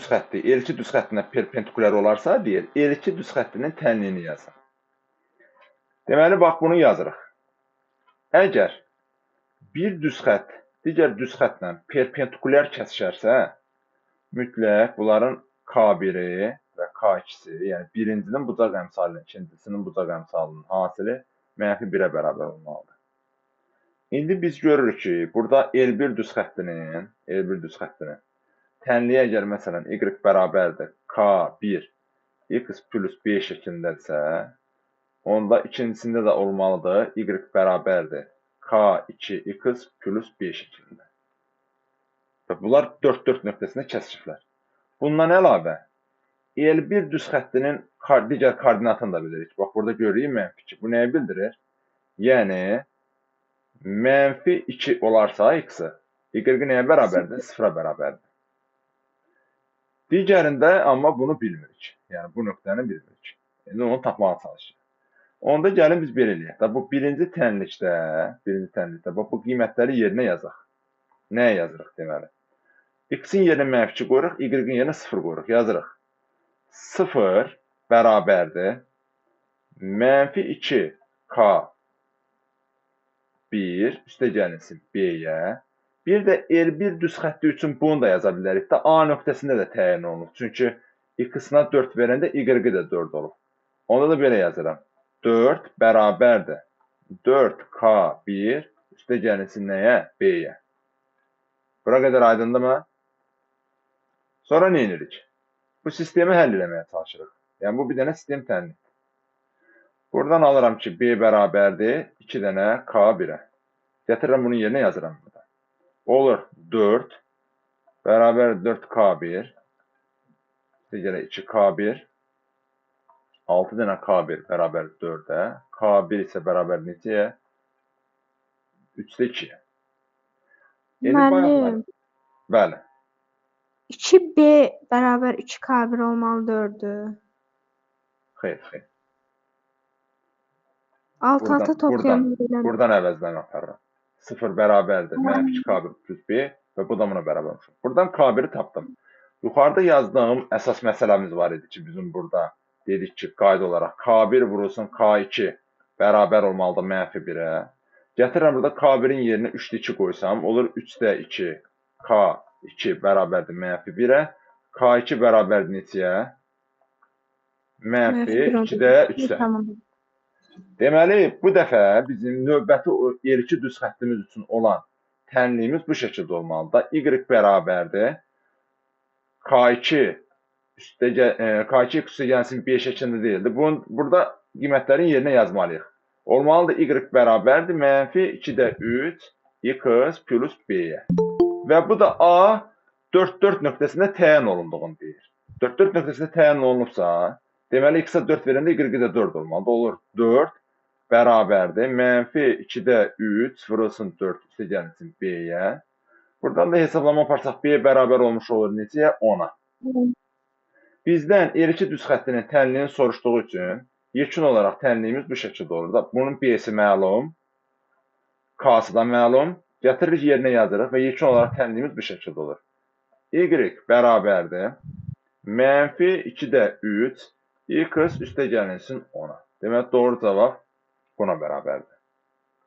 düz xətti L2 düz xəttinə perpendikulyar olarsa, deyir, L2 düz xəttinin tənliyini yazın. Deməli, bax, bunu yazırıq. Əgər bir düz xətt digər düz xəttlə perpendikulyar kəsişərsə, mütləq bunların K1-i və K2-si, yəni birincinin bucaq əmsalının, ikincisinin bucaq əmsalının hasili mənfi 1-ə bərabər olmalıdır. İndi biz görürük ki, burada L1 düz xəttinin, L1 düz xəttinin tənliyi əgər məsələn Y bərabərdir K1 X plus B şəklindədirsə, onda ikincisində də olmalıdır Y bərabərdir K2 X plus B şəklində. Və bunlar 4-4 nöqtəsində kəsişiblər. Bundan əlavə L1 düz xəttinin digər koordinatını da bilirik. Bax, burada görürük mənfi 2. Bu nəyi bildirir? Yəni, mənfi 2 olarsa x-i, y nəyə bərabərdir? 0-a bərabərdir. Digərində amma bunu bilmirik. Yəni, bu nöqtəni bilmirik. İndi onu tapmağa çalışırıq. Onda gəlin biz belə eləyək. Da, bu birinci tənlikdə, bax, bu qiymətləri yerinə yazaq. Nəyə yazırıq deməli? X-in yerinə mənfi 2 qoyuruq, y-in yerinə 0 qoyuruq. Yazırıq. 0 bərabərdir mənfi 2 K 1 üstə gəlinsin B-yə. Bir də L1 düz xətti üçün bunu da yaza bilərik də. A nöqtəsində də təyin olunur. Çünki X-na 4 verəndə Y-i də 4 olub. Onda da belə yazıram. 4 bərabərdir 4K1 üstə gəlinsin nəyə? B-yə. Bura qədər aydındırmı? Sonra nə edirik? Bu sistemi həll eləməyə çalışırıq. Yəni, bu bir dənə sistem tənliyi. Buradan alıram ki, B bərabərdir 2 dənə K1-ə. Gətirirəm bunun yerinə yazıram burada. Olur 4 bərabər 4K1. Gələ 2K1. 6 dənə K1 bərabər 4-ə. K1 isə bərabər neçəyə? 3-də 2-yə. Müəllim. Bəli. 2B bərabər 2K1 olmalı 4-ü. Xeyr, xeyr. Alt-alta toplayalım. Buradan əvəzlənmə aparıram. 0 bərabərdir. Mənfi 2K1 plus B və bu da buna bərabər olmuş. Buradan K1-i tapdım. Yuxarıda yazdığım əsas məsələmiz var idi ki, bizim burada dedik ki, qayda olaraq K1 vurulsun K2 bərabər olmalıdır mənfi 1-ə. Gətirirəm burada K1-in yerinə 3-də 2 qoysam, olur 3-də 2 K2 bərabərdir mənfi 1-ə. K2 bərabərdir neçəyə? Mənfi 2-də 3-ə. Deməli, bu dəfə bizim növbəti L2 düz xəttimiz üçün olan tənliyimiz bu şəkildə olmalıdır. Y bərabərdir K2 K2 üstə gəlsin B şəklində deyildi. Burada qiymətlərin yerinə yazmalıyıq. Olmalıdır Y bərabərdir mənfi 2-də 3 X plus B-yə. Və bu da A 4-4 nöqtəsində təyin olunduğunu deyir. 4-4 nöqtəsində təyin olunubsa, deməli, x-a 4 verəndə y-ə də 4 olmalıdır. Olur 4 bərabərdir. Mənfi 2-də 3 vurulsun 4 üstə gəlinsin B-yə. Buradan da hesablama aparsaq, B bərabər olmuş olur neçəyə? 10-a. Bizdən L2 düz xəttinin tənliyini soruşduğu üçün yekun olaraq tənliyimiz bu şəkildə olur. Bunun B-si məlum, K-sı da məlum. Gətiririk, yerinə yazırıq və yekun olaraq tənliyimiz bu şəkildə olur. Y bərabərdir mənfi 2-də 3 X üstə gəlinsin 10-a. Demək, doğru cavab buna bərabərdir.